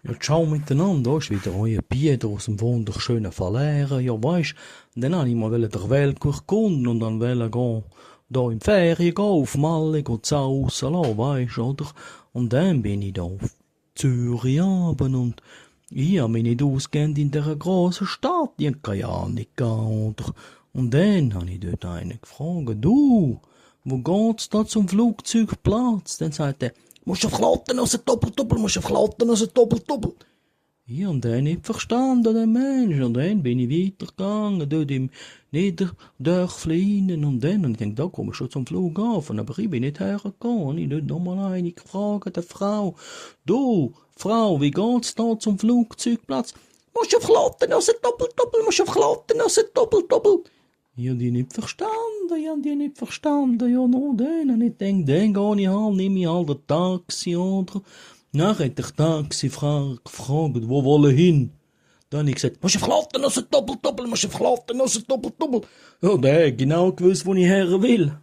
Ja, ciao miteinander, da ist wieder euer Bier aus dem wunderschönen Verlehren, ja weisst. Und dann wollte ich mal der Welt erkunden und dann gehen, da in die Ferien gehen, auf Malle, sausen lassen, weisst, oder? Und dann bin ich da auf Zürich runter und ich hab mich nicht auskennt in dieser grossen Stadt, ich hab keine Ahnung, oder? Und dann hab ich dort einen gefragt, du, wo geht's da zum Flugzeugplatz? Dann sagt er, musst auf Kloten aus Doppel, musst auf Kloten aus Doppel. Ich hab den nicht verstanden, den Mensch. Und dann bin ich weitergegangen, dort im Niederdörfli rein. Und dann, und ich denk, da komme ich schon zum Flughafen. Aber ich bin nicht hergegangen. Ich hab dort nochmal eine gefragt, der Frau. Du, Frau, wie geht's da zum Flugzeugplatz? Musst auf Kloten aus Doppel, musst auf Kloten aus Doppel. Ich hab die nicht verstanden, ja, nur den. Und ich denk, den geh ich halt, nehme ich halt ein Taxi, oder? Nachher hat der Taxifahrer gefragt, wo wollen hin? Dann hab ich gesagt, musst auf Kloten aus Doppel, musst auf Kloten aus Doppel. Ja, der hat genau gewusst, wo ich her will.